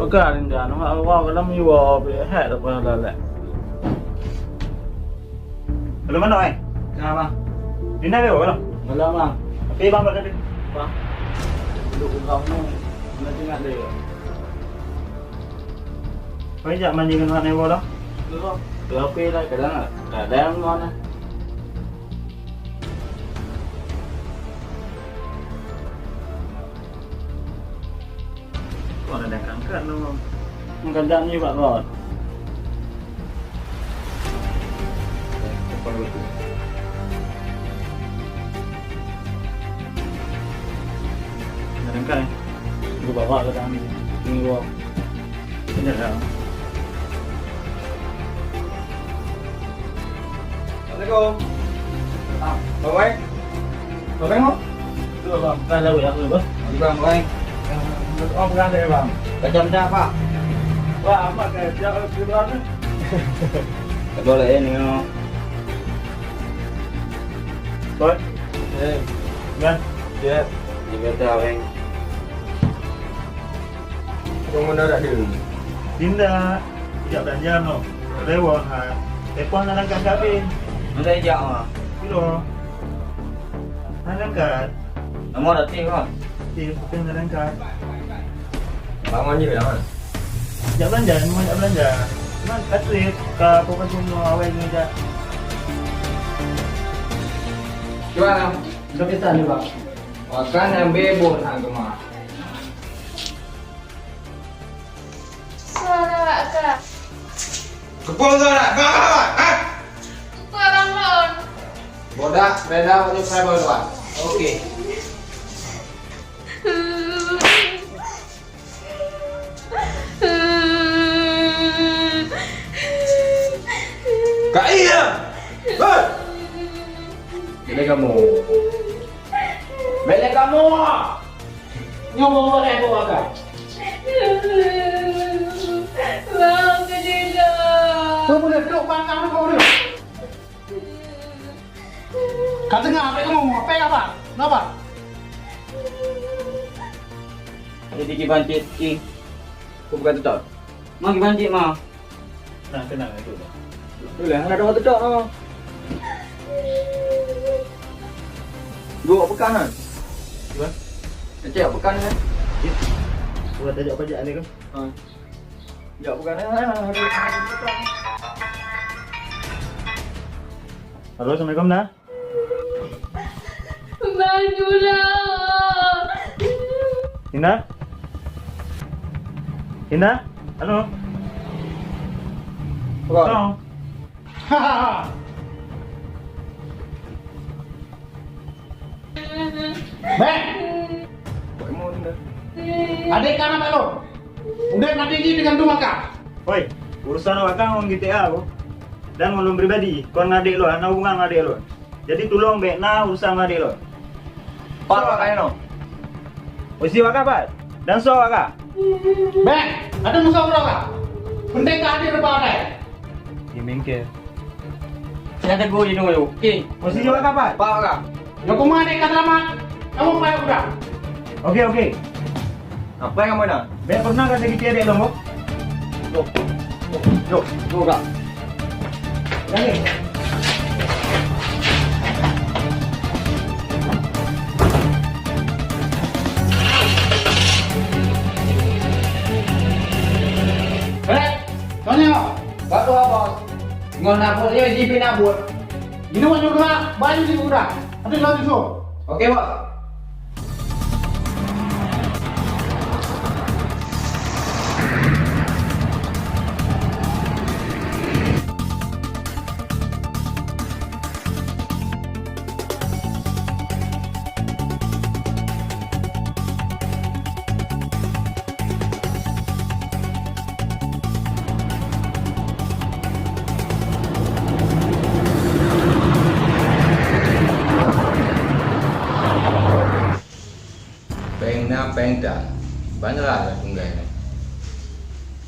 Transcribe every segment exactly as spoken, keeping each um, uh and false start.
Ka rinda, nama awak dalam jiwa, beh, hai, tak pernah lalek. Belum mana, eh? Ka, Bang. Rinda dia, belum? Belum, Bang. Tapi, Bang, kat tadi. Bang. Duduk di bawah ni, mana tengah dia? Kau jak mandi dengan anak ibu dah? Belum. Belum, oke dah, kadang, kadang mana? Kok ada kangkat tu? Kangkat ni bak rot. Ada kangkat eh? Gua bawa ke dalam ni. Ni gua. Ini dah. Assalamualaikum. Ah, Bang Wai. Bang Wai, mau? Tu, Bang. Kan lalu ya, tu, Bang. Bang Wai. Oh, pegang deh, Bang. Macam dah, Pak. Wah, amat kan. Siap, siap, siap. Tak boleh, eh, ni, oh. Bos. Eh. Kan? Siap. Dia kata, Bang. Kau mana dak dia? Indak. Ijak belanja noh. Rewon ha. Telepon nak angkat kabeh. Mana ijak ha? Piro? Nak angkat. Nama dak tim ha? Tim, tim nak angkat. Bangun je bilang ha. Jak belanja, memang jak belanja. Cuma ka trip, ka pokok semua awal ni dah. Cuba lah. Dah pesan ni, Bang. Makan yang bebon ha, gemah. Suara ka. Kepung suara, kau apa? Ha? Kepung Abang Lon. Bodak, beda, wajib saya bawa dua. Oke. Kak Iya! Hei! Beda kamu. Beda kamu! Nyoe boh lé boh agam. Bang, keuneuk. Kau boleh duduk bang kamu kau duduk. Ka teungoh, apa kamu? Apa apa? Kenapa? Jadi kiban cit, King. Aku bukan tetap. Ma kiban cit, ma. Nah, tenang, itu dah. Tu lah, ada dua tetap, ma. Dua pekan kan? Dua? Cek pekan kan? Ya. Buat tajak pajak ni kan? Ha. Jak pekan kan? Halo, assalamualaikum, nah. Bang Jula. Indah? Indah? Halo? Bukan. Halo? Beh! Adek kana bak lôn. Udeb na tinggi teugantung bak ka. Hoi, urusan awak kang ngon G T A ko. Dan ngon lôn pribadi, kon ngon adek lôn, hana hubungan ngon adek lôn. Jadi tulông bèk na urusan ngon adek lôn. Pat awak kang nyoe? Posisi awak kang pat? Dan soe awak kang? Bèk, ada musoh keudroe kang. Peunteng ka hadir bak atai. Di mingke. Saya tegur di dulu. Oke. Posisi awak kang pat? Pat awak kang. Nyoe keu ma adek ka seulamat. Kamoe payah udah. Oke, oke. Apa yang kamu nak? Bèk pernah ka sakiti adek lôn, boh? Jok. Jok. Jok, kak. Jangan. Eh, Tonyo, batu apa? Ngon nabot nyoe jipi nabot. Minum nyoe keurak, bayu di keurak. Habis laju suh. Oke, Bos. Péng na péng tan, ban rhah tinggai nyoe.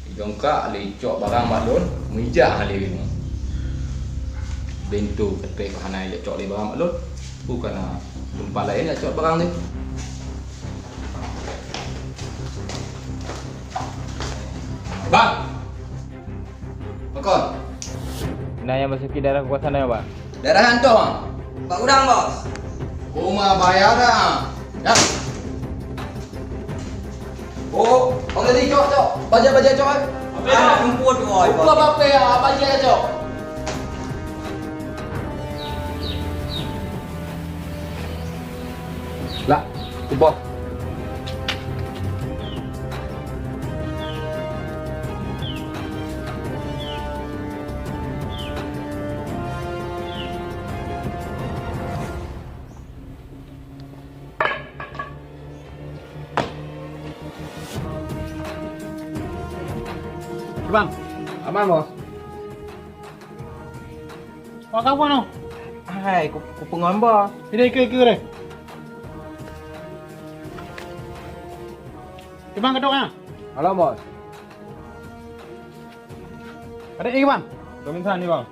Idong kak lé cok barang bak lôn, meujak lé nyoe. Bento keutai kok hana jak cok lé barang bak lôn, bukan na teumpat laén jak cok barang lé. Nyang masuki daerah kekuasaan nyoe, Bang. Daerah nyan toh, Bang. Bak gudang, Bos. Koma bayar dah. Ya. Oh, oh, tadi cok, cok. Bajai, bajai, cok, eh. Apa ya? Ah, rumput, woi, rumput apa ya? Bajai, cok. Lah, kuboh. Bang. Aman, Bos. Wak kawan tu. Hai, ku, ku pengon, Bos. Ini ikut-ikut deh. Bang, ketuk ah. Halo, Bos. Ada Iwan. Kami sana, Bang.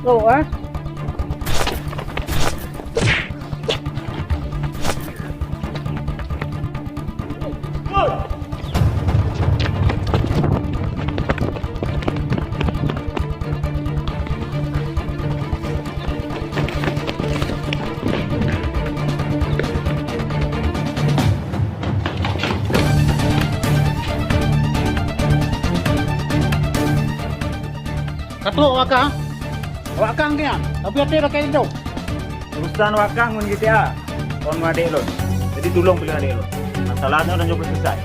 Satu, eh. Ka trok wakang, wakang nyan, tapi até lakée idong. Urusan wakang ngon G T A, kon ngon adék lôn. Jadi tulông piléh adék lôn. Masalah nyoe dan jok selesai.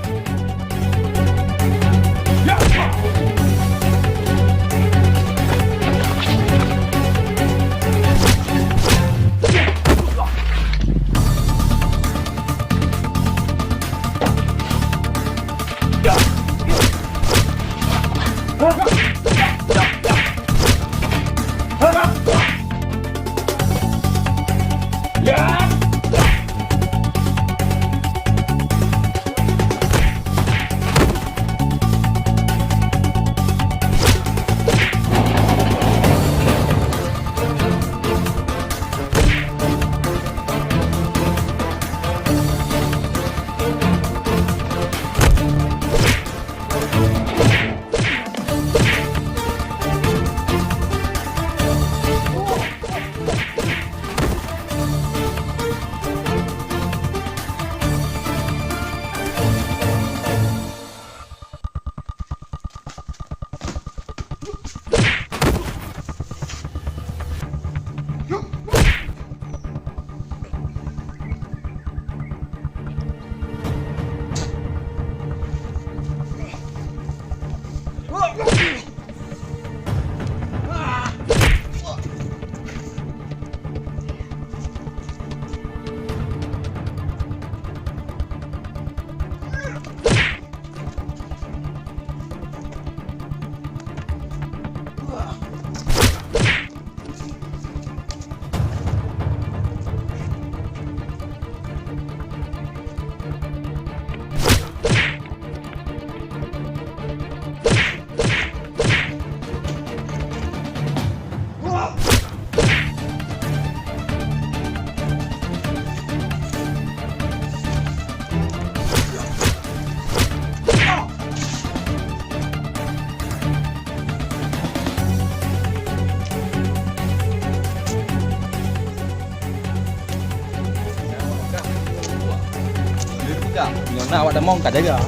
Nyoe na awak damong ka jaga.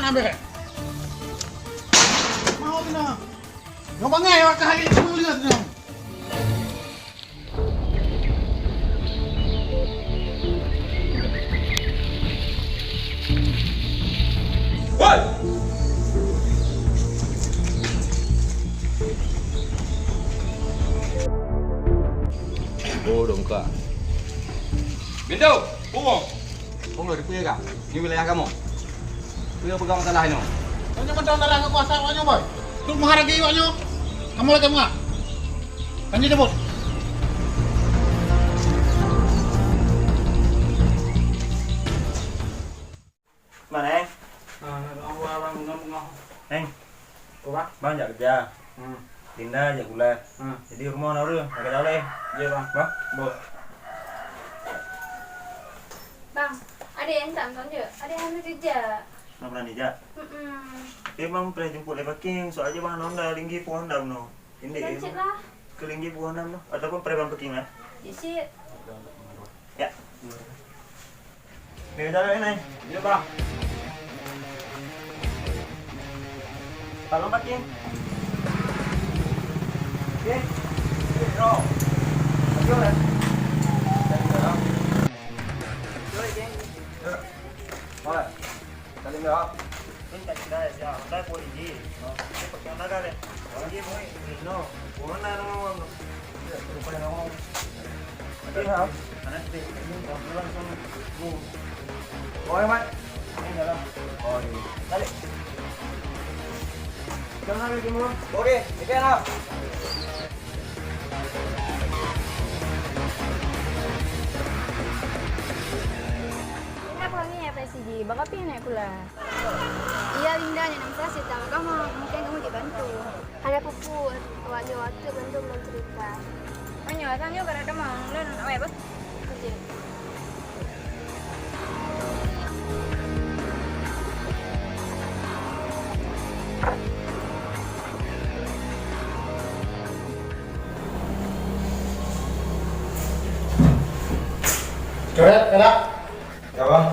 Ambek. Mau kena. Nyoe bangai awak kah hari semua lihat nyoe. Woi! Oh, dong ka. Bintu, pungo. Pungo di piye ka? Di wilayah kamu. Peue peugah masalah inoe? Tanyoe mantong darah keukuasaan awak nyoe, boy. Duk meuhargai awak nyoe. Kamoe lagèe meuah. Tanyoe cabut. Mana, eh? Ah, nak awak orang bunga-bunga. Neng. Apa? Bang jak kerja. Hmm. Linda jak kuliah. Hmm. Jadi rumah na ureueng, nak jalan. Ya, Bang. Bang. Bang, ada yang tak tonjok. Ada yang kerja. Nak pernah ni jak? Mm-mm. Tapi bang pernah jemput dari parking, soalnya bang Honda linggi pun Honda bunoe. Ini. Cek lah. Ke linggi pun Honda bunoe. Ataupun pernah bang parking lah. Cek. Ya. Ni jalan ni. Ya, Bang. Tolong parking. Okey. Okey, bro. Parking lah. Dari dalam. Sorry, geng. Ya. Alright. Salim ya. Ini tak kira ya. Dah boleh ji. Ini pakai naga deh. Boleh ji, boleh. No. Boleh na ngomong. Ya, lupa ngomong. Oke, ha. Mana sih? Ini langsung. Boleh, Mat. Ini dalam. Oh, iya. Balik. Jangan lagi mau. Oke, oke lah. Ingat wangi ya, P C G. Bang Api naik pula. Iya, Linda, nyan masa cerita kat kamu. Mungkin kamu dibantu. Ada pupu, awak nyoe waktu bantu belum cerita. Oh, nyoe, asal nyoe kat kamu. Lôn awai apa? Kerja. Coret, coret. Ya, Bang.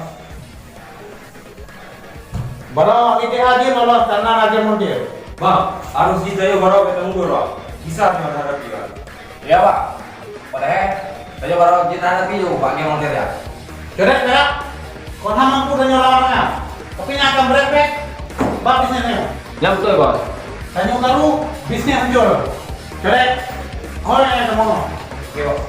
Baroe I T A jih lolos karena lagèe montir. Bang, harus jitayue baroe bèk tanggôi droe. Bisa nyoe terhadap dia. Ya, Bang. Padahai, tanyoe baroe jitayue bak geng montir ya. Coret, coret. Kon hana mampu tanyoe lawan nyan. Tapi nyan akan brat bèk bak bisnis nyoe. Nyan beutôi, Bos. Tanyoe karu bisnis hancor. Coret. Kau yang kamu. Oke, Bos.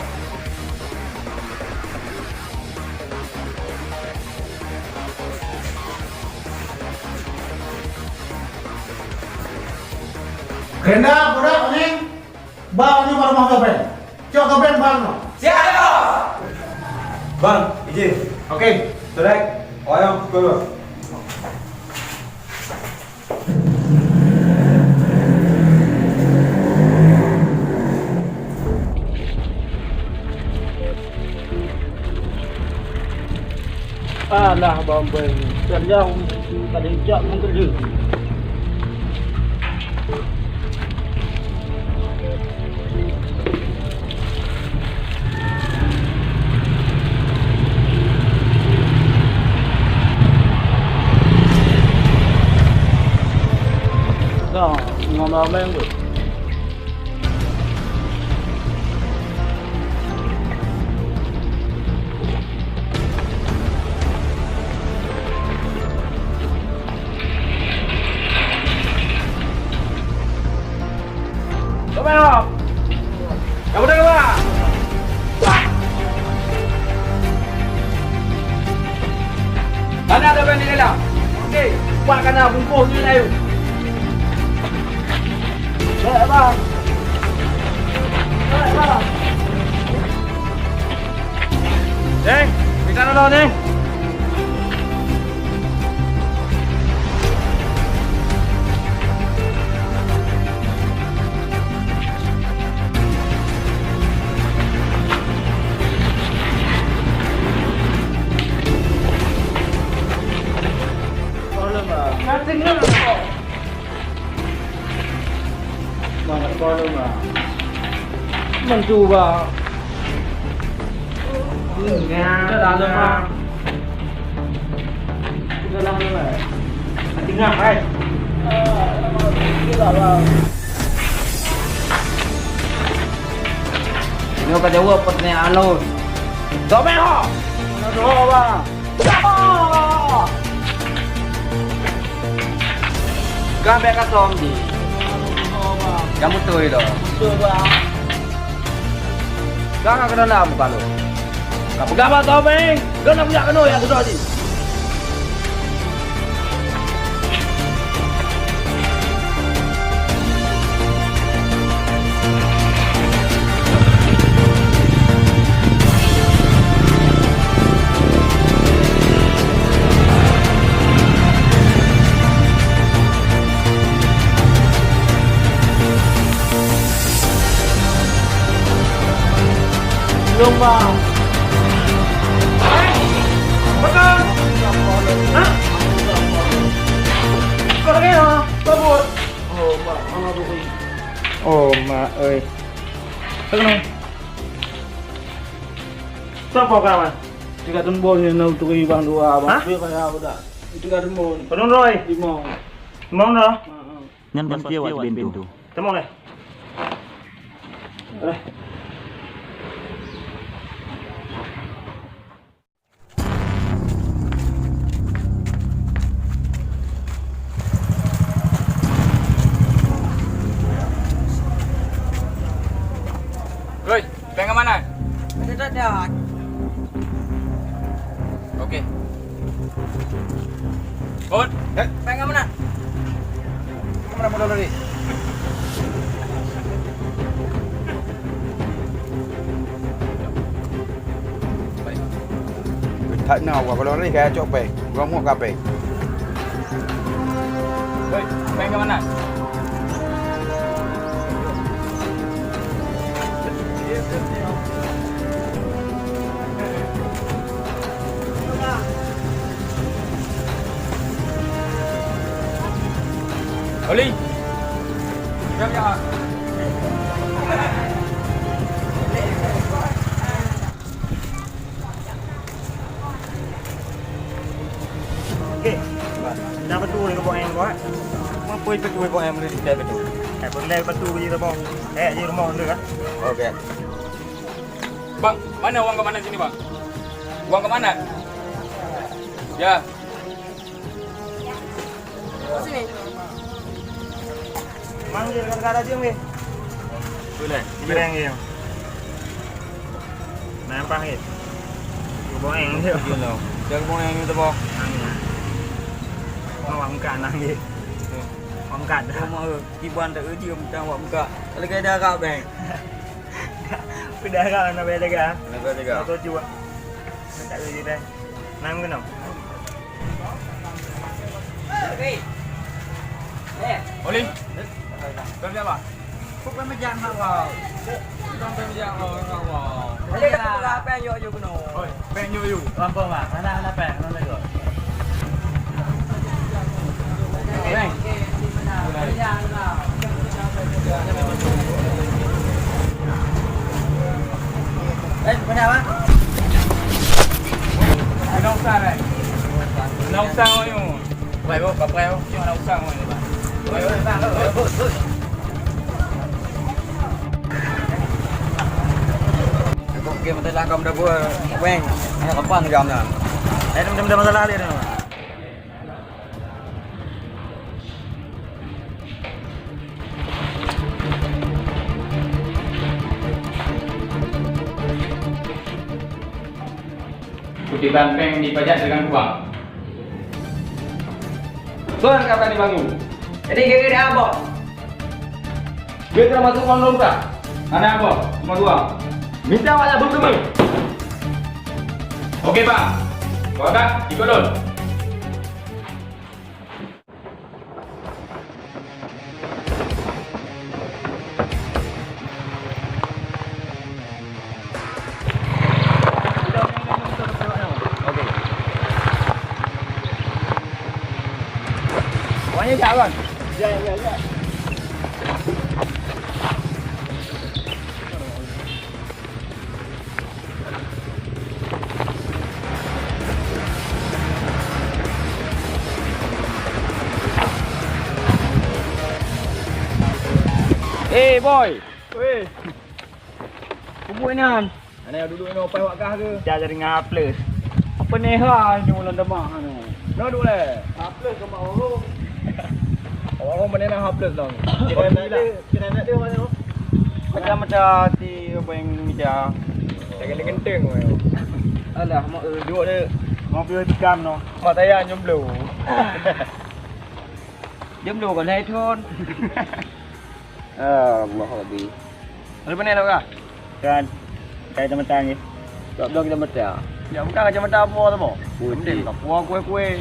Renda, budak, Oning, ba nyoe bak rumoh Gobren. Cok Gobren ba nyoe. Siap, Bos. Bang, izin. Oke. Selek, oyong, turun. Alah, Bang Ben, kerja untuk tadi cak pun kerja. Dah, ngam ramai pun. Sabar, Bang. Kamu dengar, Bang? Mana ada bang di dalam? Okey, buat kena bungkus ni layu. Baik, Bang. Baik, Bang. Eh, kita dulu ni. Mana sekolah mah? Mencuba. Enggak, dalam mah. Dalam mah. Nah, hai. Nyoe ka jaweueb pertanyaan lôn. Jaweueb ho! Hana jaweueb, Bang. Jaweueb! Ka bèk ka som jih. Ka beutôi lom. Beutôi, Bang. Ka ka keudroe lam muka lôn. Ka peugah bak Tobeng, lôn na kujak keunoe nyang keudroe jih. Lôn, Bang. Beutôi. Hah? Kau lagèe nyoe, kau buet. Oh, Bang, hana turi. Oh, mak euy. Keunoe. Soe po kawan? Tiga tembon ni nau turi bang dua, bang. Hah? Duit banyak budak. Tiga tembon. Padum roi? Limong. Limong dah? Heeh. Nyan pasti awak di pintu. Tembon eh? Eh. Oi, péng ka mana? Ada dah. Oke. Bot. Eh, péng ka mana? Ka mana bodoh tadi? That na, wah, kalau ni kaya cok péng. Gua mau ka péng. Oi, péng ka mana? Oli. Siap, ya. Oke. Dah betul ni kebok ayam kau, eh? Apa itu betul kebok ayam ni? Dah betul. Eh, boleh betul je, Bang. Eh, di rumah tu kan? Oke. Bang, mana uang keamanan sini, Bang? Uang keamanan? Ya. Sini. Manggil gara-gara dia, weh. Boleh. Gereng dia. Nampak, eh? Boeng dia. Iya, lo. Jangan boeng itu, Bang. Angin. Mau angkat, angin. Mau angkat. Mau kiban tak kerja, macam awak buka. Kalau kaya darah, bang. Udah kan, nak bayar lega? Nak bayar lega. Nak tujuh, ah. Nak tak kerja dah. Enam ke enam? Oli. Kau siapa? Kau pemejam mak kau. Kau pemejam mak kau. Oli, kau apa yang yuk yuk kena? Oi. Péng nyoe yue. Lampôh, Bang. Hana, hana péng, hana lego. Péng. Eh, mana, Bang? Kena usah, eh. Kena usah, oh, yue. Pai, oh, ka pai, oh. Cuma nak usang, oh, ni, Bang. Pai, pai, Bang. Oi, oi, oi. Okey, masalah kau dah buat, weng. Anak kapan jam dah? Eh, dah, dah, dah masalah dia dah. Kutiban péng dipajak dengan uang. Soe nyang ka bani bangun? Jadi, geugeuet dah, Bos. Duit ka masuk uang lôn ka? Hana, Bos. Cuma dua. Minta awak nyang beubeudôh. Oke, Bang. Wah, Bang, ikut lôn. Okey. Awaknyan jak, Wan. Jak, jak, jak. Eh, boy. Weh. Kubu inan. Aneuk duduk inoe paih wak kah ke? Dah jadi ngaples. Apa ni ha ini ulan demak anu? No duduk leh. Haples ke mak orang? Orang mana nak haples dong? Kira nak dia, kira nak dia mana? Macam-macam di ubeng meja. Lagi genteng weh. Alah, mak eh. Duduk dia. Mau pergi tikam no. Mak saya jomblo. Jomblo kan hai thon. Ah, Allah Rabbi. Lalu mana nak kah? Kan. Kai teman-teman ni. Tak bilang kita mata. Ya bukan kacamata apa tu mo. Putih. Mending tak puas kue-kue.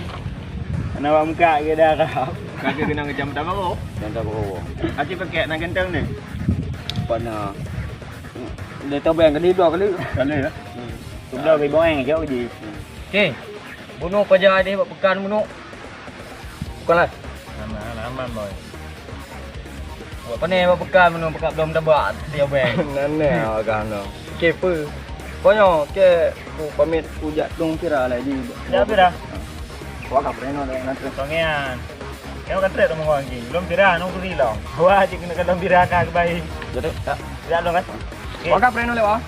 Kenapa muka ke dah kau? Kaki kena kacamata baru. Kacamata baru. Aci pakai nak genteng ni. Pana. Dia tahu bayang kali dua kali. Kali ya. Hmm. Sudah ke boeng jauh je. Okey. Bunoe paja deh bak pekan bunoe. Bukanlah. Aman, aman boy. Buat pané bak pekan bunoe pekat belum tabak dia bang. Nane agak no. Okey pe. Konyo ke ku pamit ku jak dong pira lagi. Jak pira? Wah ka preno dah nanti. Pangean. Kau kan trek sama orang lagi. Belum pira nong kuri long. Wah cik kena kalau pira ka kebai. Jadi tak. Tidak long kan? Okey. Wah ka preno lewat.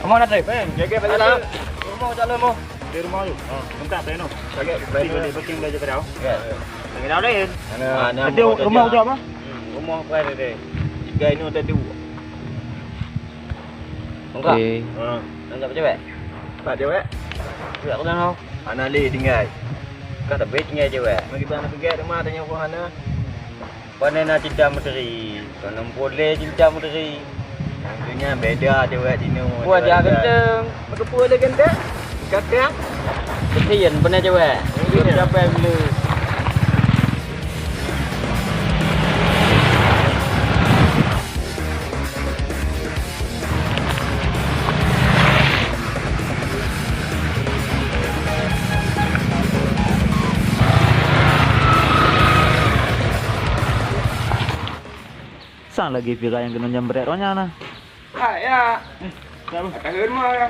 Kamu nak trek? Ben, jaga balik. Alah. Rumah jalan mau. Di rumah tu. Ha, lengkap lain tu. Lagi, lagi boleh booking belajar kerja. Ya. Lagi dah lain. Ada, ada ada rumah tu apa? Hmm, rumah apa ada deh. Tiga ini ada dua. Lengkap. Okey. Ha. Lengkap cewek. Empat cewek. Cewek aku dah tahu. Anak leh tinggal. Kan tapi tinggal cewek. Bagi bang nak pergi rumah tanya apa hana. Pane na cinta meuteri, keuneuk pulé cinta meuteri. Nyang keu nyan beda dewek dinoe. Wajah ganteng. Meukeupue lé ganteng? Ganteng? Kesian pane cewek. Iya. Belum capai bulu. Sang lagi pira nyang keuneuk nyambret roh nyan na. Hai, ya. Eh, kenapa? Kata heur mah, ya.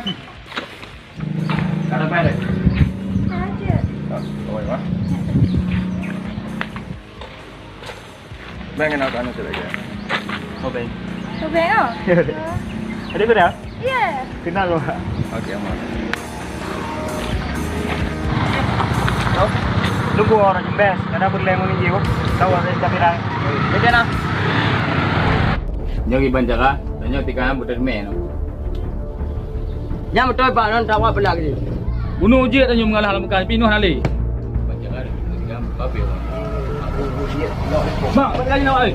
Kata apa, Dek? Aja. Oh, oh, ya. Bang, kenapa anu tu lagi? Oh, bang. Oh, bang, oh. Ya, Dek. Ada ke dah? Ya. Kenal, Bang. Okey, aman. Tunggu orang jembes, ada berleng ni jiwa. Tahu ada tapi dah. Jadi nah. Nyoe iban cara, nyoe tiga budak main. Nyang beutôi Pak non tawa pelak ni. Bunoe jeuet tanyoe meungalah lam bekas pinuh nali. Bang, bang, lagi nak ai.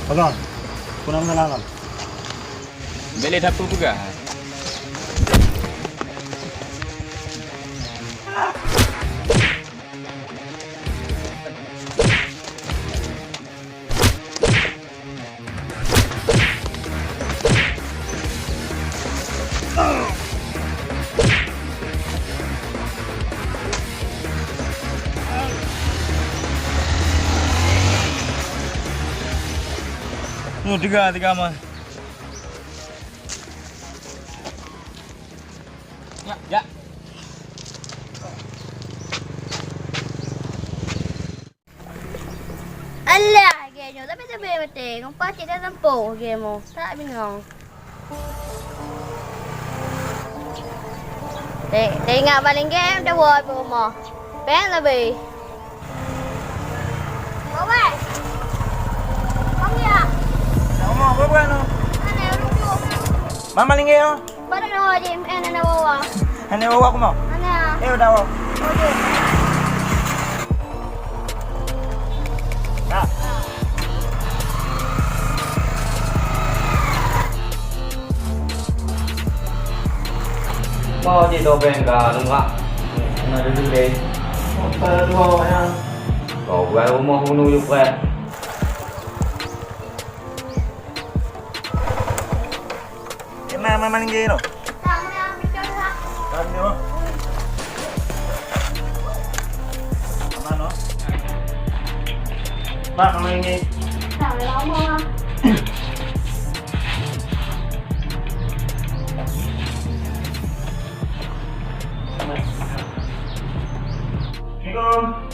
Abang, aku nak makan lam. Bèk lé sapeue peugah. Nyoe tiga, tiga mah. Ya, ya. Alah, geng nyoe tapi teubiet maté. Ngon pacit dah tempo geng mo. Tak bingung. Te-, teuingat paléng gem teuwoe peurumoh. Péng leubeh. Bawai. Bang ya. Nak rumoh berapa noh? Mana rujuk? Mama linggih oh. Baru nak wajib, eh, nak bawa. Hana bawa aku mau. Mana? Eh, udah bawa. Wajib. Nah. Oh, cit tobeng ka leumbak. Na dudoe deh. Apa dua awaknyan? Kau buat rumoh bunoe yue preh. Kena aman-aman nggih noh. Kan nyoe. Aman noh. Pak, aman nggih. Assalamualaikum.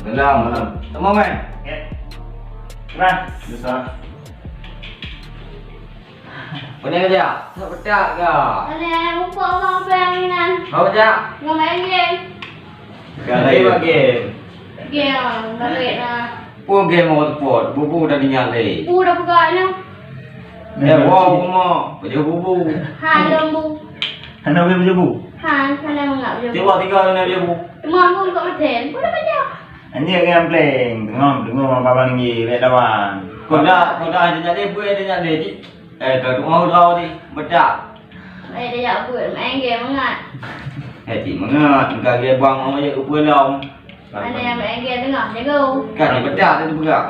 Salam, salam. Teuma, Bang? Ya. Bang, biasa. Peue nyang ka? Hana peugah ka? Hana, muphom abang inan. Hana peugah? Ngon main game. Ka lagi game. Game, balik lah. Peue game awak teupot? Bubu dah tinggai lé. Bu dah peugah nyoe. Eh, wow, kuma. Baju bubu. Hai, lom bu. Hana baju bubu? Hai, hana mangat baju bubu. Cuba tiga hana baju bubu. Cuma aku buka mata. Bu dah kerja. Anjing ngampleng. Tengok, tengok abang lagi. Baik lawan. Kau dah, kau dah ada nyalai, bu ada nyalai. Eh, kau tu mau tahu ni, bedak. Eh, dia jak buat main game mangat. Eh, cik mangat, engkau dia buang orang je ke pulang. Mana yang main game tengah, jago. Kan dia bedak tadi pegang.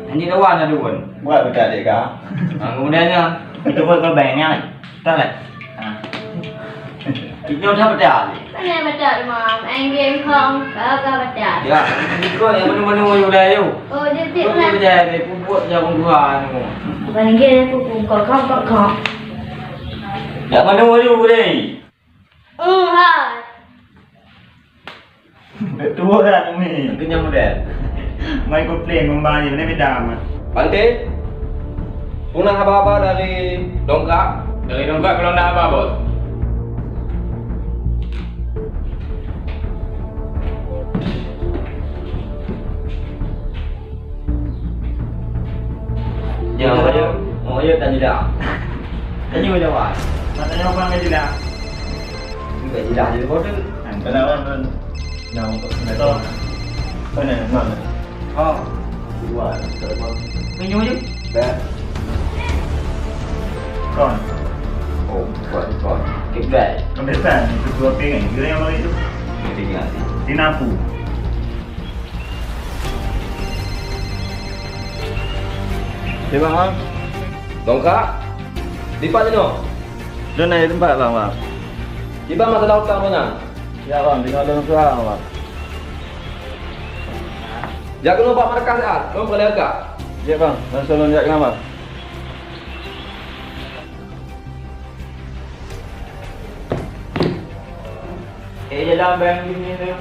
Hanya lawan ada pun. Buat bedak dek kau. Ha, kemudiannya. Itu pun kau bayangnya. Tahu tak? Ha. Kita dah bedak ni. Mana yang bedak tu, Mam? Main game kong, kau kau bedak. Ya, kau yang mana-mana orang udah tu. Oh, dia Kau tak ni nak. Bedak ni, pupuk jauh dua ni. Bukan game, pupuk kong, kong, kong, kong. Dak mana orang tu ni? Hmm, hai. Dah tua dah ni. Kenyang model. Main komplain, memang je, benda beda amat. Bante, peue na haba-haba dari Dongkrak? Dari Dongkrak belum ada haba, Bos. Jangan, mau aja, mau aja tanya dah. Tanya macam mana? Nak tanya apa yang gaji dah? Gaji dah jadi bodoh. Kenapa, Bang? Nah, untuk semeton. Mana, mana? Oh. Dua, telepon. Minum je. Dah. Kon. Oh, buat kon. Kiblat. Kebiasaan, itu dua piring. Kira yang mana itu? Tinggal. Di Napu. Di mana? Dongkrak. Di pat nyoe? Di na tempat, Bang, Bang. Kiban masalah utang, Bang? Ya, Bang, tinggal dalam surah, Bang. Jak keunoe bak markas A, lôn peureulèe ka. Ya, Bang, langsung lôn jak keunoe, Bang. Eh, jalan bang gini tu.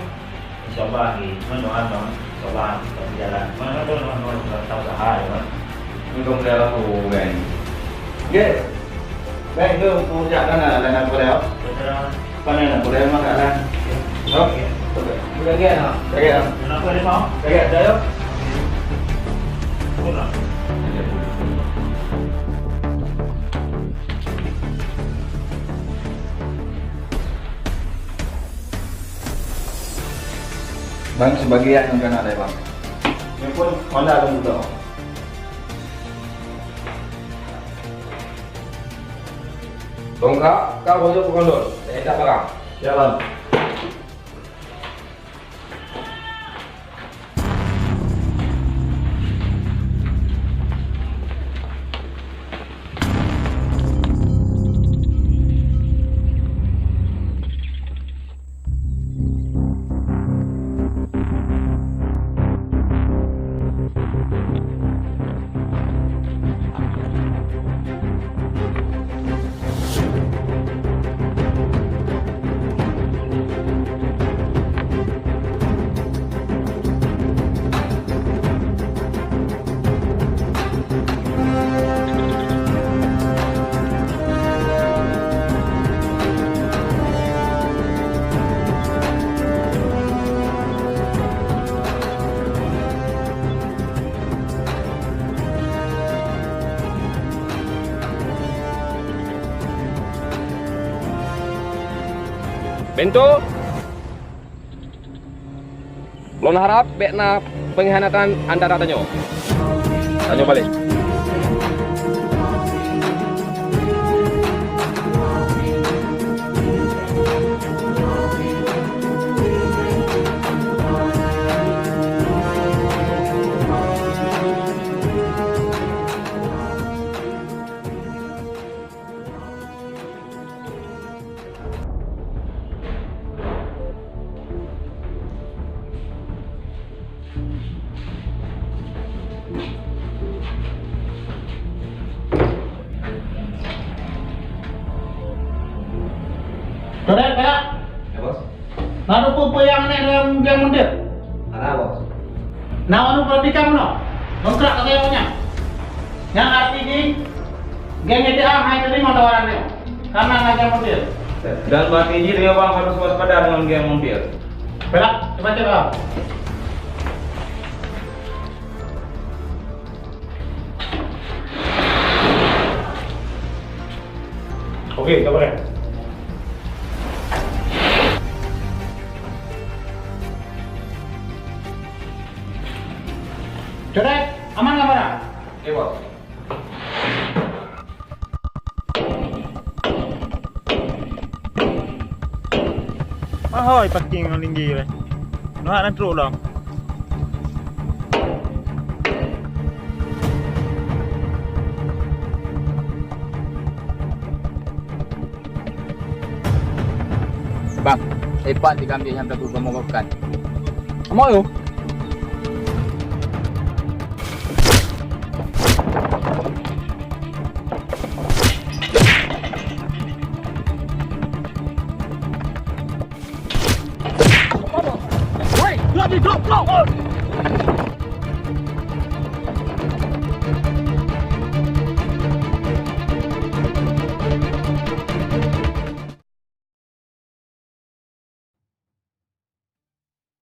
Insya Allah lagi. Cuma doa bang. Insya Allah pasti jalan. Mana tu orang orang orang tahu sahai kan. Ni kau boleh aku bang. Okey. Bang tu aku jak kan lah, dan aku boleh. Betul. Mana nak boleh mana lah. Okey. Okey. Boleh kan? Okey. Kenapa dia mau? Okey, dah yuk. Pulang. Bang, sebagian yang kena deh, Bang. Yang pun mana ada mudah. Tongkak, kau bojok pukul dua. Saya tak barang. Ya, Bang. Bento, lôn harab bék na peunghianatan antara tanyoe. Tanyoe balek. Eh, Bella. Ya, Bos. Na peue-peue nyang aneh dalam geng Montir? Hana, Bos. Na ureueng peuratikan bunoe. Kontrak keu saya punya. Nyang arti jih, geng G T A hai terima tawaran nyoe. Karena na geng Montir. Dan berarti jih, nyoe bang harus waspada dengan geng Montir. Bella, coba cek, Bang. Oke, tak boleh. Codet, aman nggak barang? Oke, Bos. Mahoi parking ngon linggir. Nyoe hana trok lom. Bang, hebat di kambing yang tak bergomol-gomol. Amoy, oh. Woi, drop ni, drop, drop.